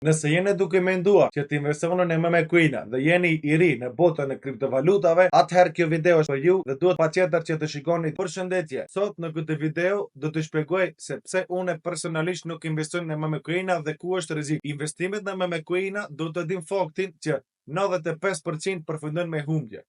Nëse jeni duke menduar që të investoni në meme coina dhe jeni i ri në botën e kriptovalutave, atëherë kjo video është për ju dhe duhet patjetër që të shikoni. Përshëndetje! Sot në këtë video do të shpjegoj se pse unë personalisht nuk investoj në meme coina dhe ku është rreziku. Investimet në meme coina duhet të dimë faktin që 95% përfundojnë me humbje.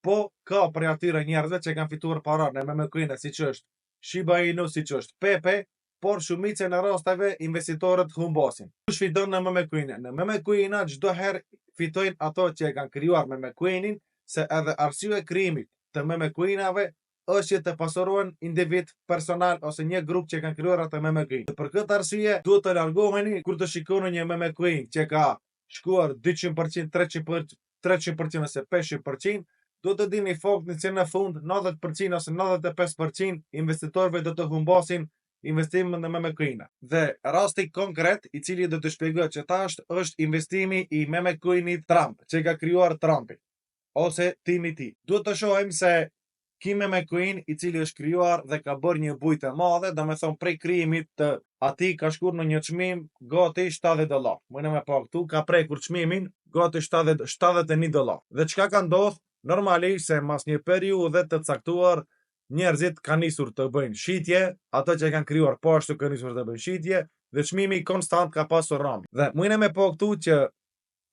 Po ka prej atyre njerëzve që kanë fituar para në meme coina siç është Shiba Inu, siç është Pepe, por shumicën e rasteve investitorët humbasin. Kush fiton në meme coin? Në meme coina çdo herë fitojnë ato që e kanë krijuar meme coinin, se edhe arsyeja e krijimit të meme coinave është që të pasurohen individ personal ose një grup që kanë krijuar atë meme coin. Dhe për këtë arsye duhet të largoheni kur të shikoni një meme coin që ka shkuar 200%, 300%, 300% ose 500%, duhet të dini faktin se në fund 90% ose 95% investitorëve do të humbasin investimin në meme coina. Dhe rasti konkret, i cili do të shpjegoj që tash, është investimi i meme coinit Trump, që ka krijuar Trumpi ose timi i tij. Duhet të shohim se ky meme coin i cili është krijuar dhe ka bërë një bujë të madhe, do me thonë prej krijimit të atij ka shkuar në një çmim gati 70 dollar. Mujna me pa këtu ka prekur çmimin gati 70 71 dollar. Dhe çka ka ndodhur? Normalisht se mas një periudhe të caktuar njerëzit kanë nisur të bëjnë shitje, ato që kanë krijuar po ashtu kanë nisur të bëjnë shitje dhe çmimi konstant ka pasur ramje. Dhe mujna me pa këtu që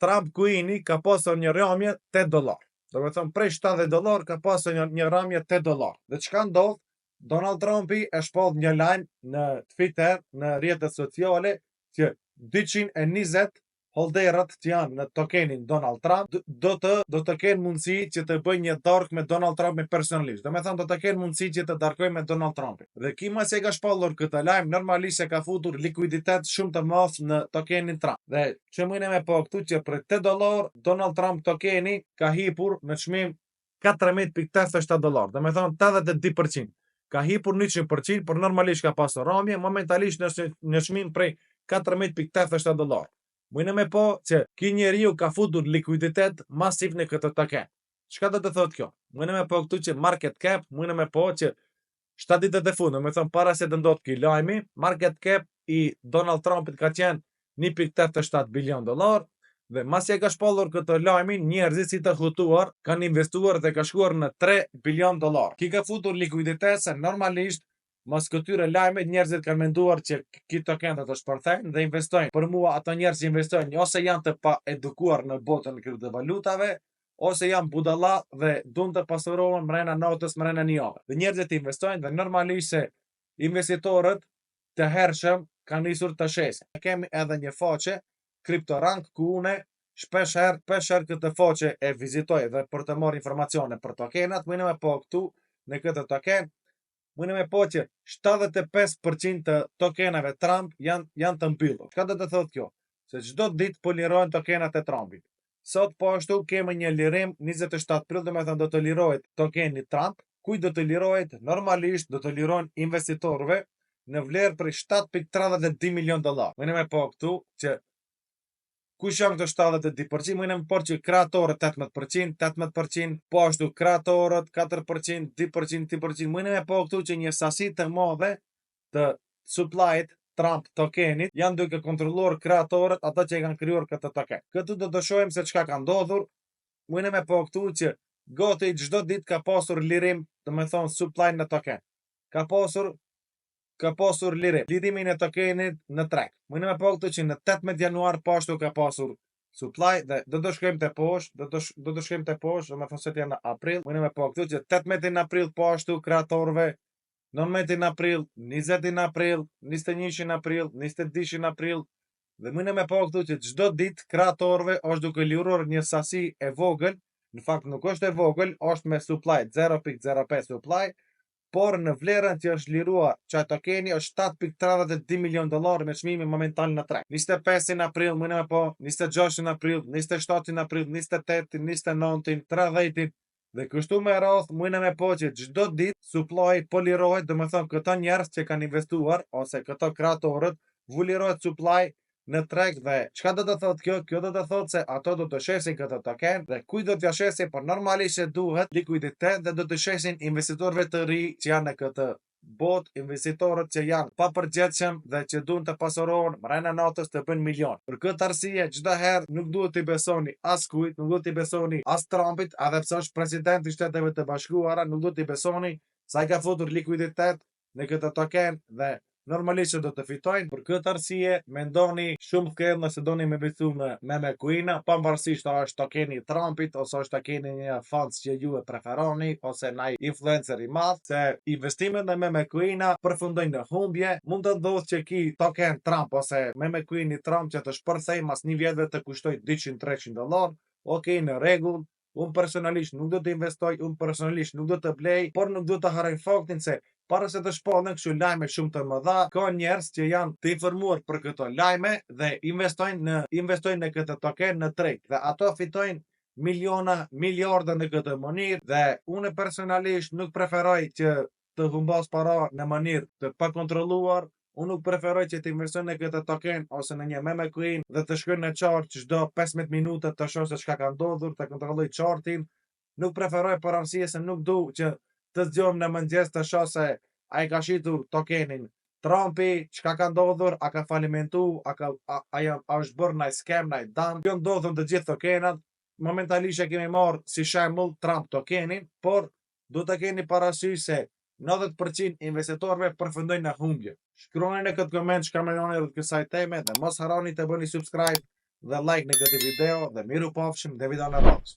Trump coini ka pasur një ramje 8 dollar. Do me thonë prej 70 dollar ka pasur një ramje 8 dollar. Dhe çka ndodh? Donald Trumpi e shpall një lajm në Twitter, në rrjetet sociale që 220 holderat që janë në tokenin Donald Trump do të kenë mundësi që të bëjnë një darkë me Donald Trumpin personalisht. Do me thënë do të kenë mundësi që të darkojnë me Donald Trumpin. Dhe ky masi e ka shpallur këtë lajm, normalisht e ka futur likuiditet shumë të madh në tokenin Trump. Dhe që mujna me pa këtu që për 8 dollar Donald Trump tokeni ka hipur në çmim 14.87 dollar, do me thonë 82%. Ka hipur 100%, por normalisht ka pasur ramje, momentalisht në çmim prej 14.87 dollar. Mujna me pa që ky njeriu ka futur likuiditet masiv në këtë token. Çka do të thotë kjo? Mujna me pa këtu që market cap, mujna me pa që 7 ditët e fundit, me thonë para se të ndodhë ky lajmi, market cap i Donald Trumpit ka qenë 1.87 bilion dollar dhe masi e ka shpallur këtë lajmin, njerëzit si të hutuar kanë investuar dhe ka shkuar në 3 bilion dollar. Ky ka futur likuiditet se normalisht mas këtyre lajme njerëzit kanë menduar që ky token do të shpërthejnë dhe investojnë. Për mua ato njerëz që investojnë ose janë të pa edukuar në botën e kriptovalutave, ose janë budalla dhe duan të pasurohen mrena natës, mrena një jave. Dhe njerëzit investojnë dhe normalisht se investitorët të hershëm kanë nisur të shesin. Kemi edhe një faqe CryptoRank ku une shpesh herë, shpesh herë këtë faqe e vizitoj dhe për të marrë informacione për tokenat, mujna me pa këtu në këtë token, mujna me pa që 75% të tokenave Trump janë të mbyllur. Çka do të thotë kjo? Se çdo ditë po lirohen tokenat e Trumpit. Sot po ashtu kemi një lirim 27 prill, do me thënë do të lirohet tokeni Trump. Kujt do të lirohet? Normalisht do të lirohen investitorëve në vlerë prej 7.32 milion dollar. Mujna me pa këtu që kush janë këto 72%, mujna me pa që kreatorët 18%, 18%, po ashtu kreatorët 4%, 2%, 2%, mujna me pa këtu që një sasi të madhe të supply-it Trump tokenit janë duke kontrolluar kreatorët, ata që e kanë krijuar këtë token. Këtu do të shohim se çka ka ndodhur. Mujna me pa këtu që gati çdo ditë ka pasur lirim, do të thonë supply në token. Ka pasur lirim, lirimin e tokenit në treg. Mujna me pa këtu që në 18 januar po ashtu ka pasur supply dhe do të shkojmë te poshtë, do të shkojmë te poshtë, do të thonë se janë në prill. Mujna me pa këtu që 18 në prill po ashtu kreatorëve, 19 në prill, 20 në prill, 21 në prill, 22 në prill dhe mujna me pa këtu që çdo ditë kreatorëve është duke liruar një sasi e vogël, në fakt nuk është e vogël, është me supply 0.05 supply, por në vlerën që është liruar që tokeni është 7.32 milion dollar me çmimin momental në treg. 25 në prill, mujna me pa, 26 në prill, 27 në prill, 28, 29, 30 dhe kështu me radhë mujna me pa që çdo ditë supply po lirohet, do të thonë këta njerëz që kanë investuar ose këto kreatorët vu lirohet supply në treg dhe çka do të thotë kjo? Kjo do të thotë se ato do të shesin këtë token dhe kujt do t'ja shesin, por normalisht se duhet likuiditet dhe do të shesin investitorëve të ri që janë në këtë. botë investitorët që janë papërgjegjshëm dhe që duan të pasurohen mrena natës të bëjnë milion. Për këtë arsye çdo herë nuk duhet t'i besoni askujt, nuk duhet t'i besoni as Trumpit, edhe pse është president i Shteteve të Bashkuara, nuk duhet t'i besoni se ai ka futur likuiditet në këtë token dhe normalisht që do të fitojnë. Për këtë arsye mendoni shumë thellë nëse doni me investu në meme coina, pavarësisht a është tokeni i Trumpit ose është tokeni një fans që ju e preferoni ose naj influencer i madh, se investimet në meme coina përfundojnë në humbje. Mund të ndodhë që ki token Trump ose meme coin i Trump që të shpërthej mas një vjetëve të kushtoj 200-300 dollar. Okej, në rregull, unë personalisht nuk do të investoj, unë personalisht nuk do të blej, por nuk do të harroj faktin se para se të shpallen kështu lajme shumë të mëdha, ka njerëz që janë të informuar për këto lajme dhe investojnë në këtë token në treg dhe ato fitojnë miliona, miliarda në këtë mënyrë dhe unë personalisht nuk preferoj që të humbas para në mënyrë të pakontrolluar. Unë nuk preferoj që të investoj në këtë token ose në një meme coin dhe të shkoj në chart çdo 15 minuta të shoh se çka ka ndodhur, të kontrolloj chartin. Nuk preferoj për arsye se nuk du që të zgjohem në mëngjes të shoh se ai ka shitur tokenin Trumpi, çka ka ndodhur, a ka falimentu, a ka a, a, a, a është bërë naj scam, naj dam. Kjo ndodhën të gjithë tokenat. Momentalisht e kemi marrë si shembull Trump tokenin, por duhet të keni parasysh se 90% investitorëve përfundojnë në humbje. Shkruani në këtë koment çka mendoni rreth kësaj teme dhe mos harroni të bëni subscribe dhe like në këtë video dhe miru pafshim dhe videon e radhës.